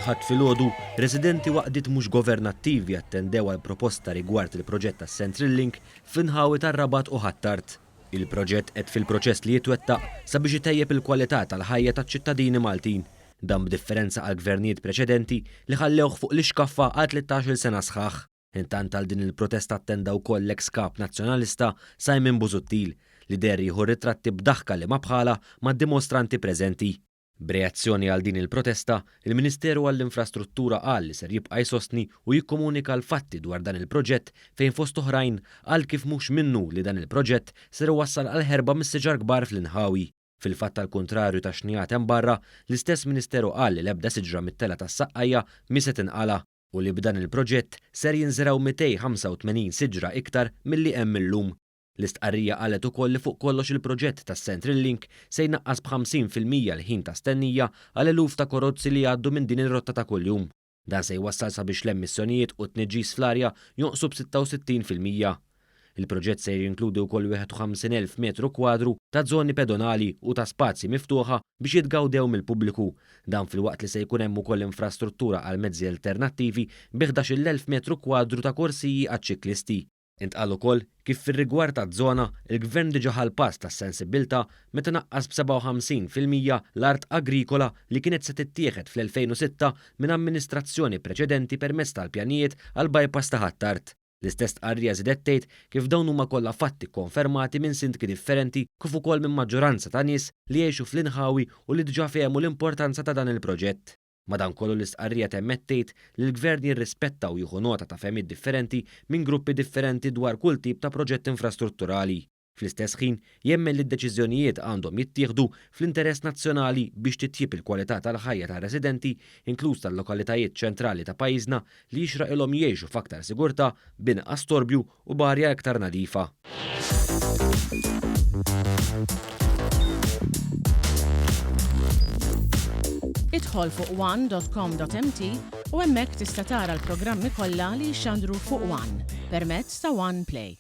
Il-Ħadd filgħodu, residenti u għaqdiet mhux governattivi attendew għal proposta rigward il-proġett tas-Central Link fl-inħawi tar-Rabat u Ħ'Attard. Il-proġett qed fil-proċess li jitwettaq sabiex itejjeb il-kwalità tal-ħajja taċ-ċittadini Maltin. Dan b'differenza għall-gvernijiet preċedenti li ħallewh fuq l-ixkaffa għal 13-il sena sħaħ. Intant għal din il-protesta attenda wkoll l-eks Kap Nazzjonalista Simon Busuttil li deher jieħu ritratti b'daħka li ma bħalha mad-dimostranti preżenti. B'reazzjoni għal din il-protesta, il-Ministeru għall-Infrastruttura qal li ser jibqa' jsostni u jikkomunika l-fatti dwar dan il-proġett fejn fost oħrajn qal kif mhux minnu li dan il-proġett ser iwassal għal ħerba mis-siġar kbar fl-inħawi. Fil-fatt għall-kuntrarju ta' xnigħat hemm barra, l-istess Ministeru qal li l-ebda siġra mit-telgħa tas-Saqqajja mhi se tinqala' u li b'dan il-proġett ser jinżergħu 285 siġra iktar milli hemm illum. L-istqarrija qalet ukoll li fuq kollox il-proġett tas-Central Link se jnaqqas b'50% l-ħin ta' stennija għal eluf ta' karozzi li jgħaddu minn din ir-rotta ta' kuljum. Dan se jwassal sabiex l-emissjonijiet u t-tniġġis fl-arja jonqsu b'66%. Il-proġett se jinkludi wkoll 51,000 metru kwadru ta' żoni pedonali u ta' spazji miftuħa biex jitgawdew mill-pubbliku. Dan filwaqt li se jkun hemm ukoll infrastruttura għal mezzi alternattivi bi 11,000 metru kwadru ta' korsiji għaċ-ċiklisti. Intqal ukoll kif fir-rigward taż-żona, il-Gvern diġà ħa l-pass tas-sensibbiltà meta naqqas b'57% l-art agrikola li kienet se tittieħed fl-2006 minn amministrazzjoni preċedenti permezz tal-pjanijiet għall-bypass ta' Ħ'Attard. L-istess stqarrija żiedet tgħid kif dawn huma kollha fatti kkonfermati minn sindki differenti kif ukoll minn maġġoranza ta' nies li jgħixu fl-inħawi u li diġà fehmu l-importanza ta' dan il-proġett. Madankollu l-istqarrija temmet tgħid li l-Gvern jirrispetta u jieħu nota ta' fehmiet differenti minn gruppi differenti dwar kull tip ta' proġett infrastrutturali. Fl-istess ħin, jemmen li d-deċiżjonijiet għandhom jittieħdu fl-interess nazzjonali biex titjieb il-kwalità tal-ħajja tar-residenti, inkluż tal-lokalitajiet ċentrali ta' pajjiżna li jixraqilhom jgħixu f'aktar sigurtà, b'inqas storbju u b'arja iktar nadifa. Idħol fuq one.com.mt u hemmhekk tista' tara l-programmi kollha li jixxandru fuq One permezz ta' One Play.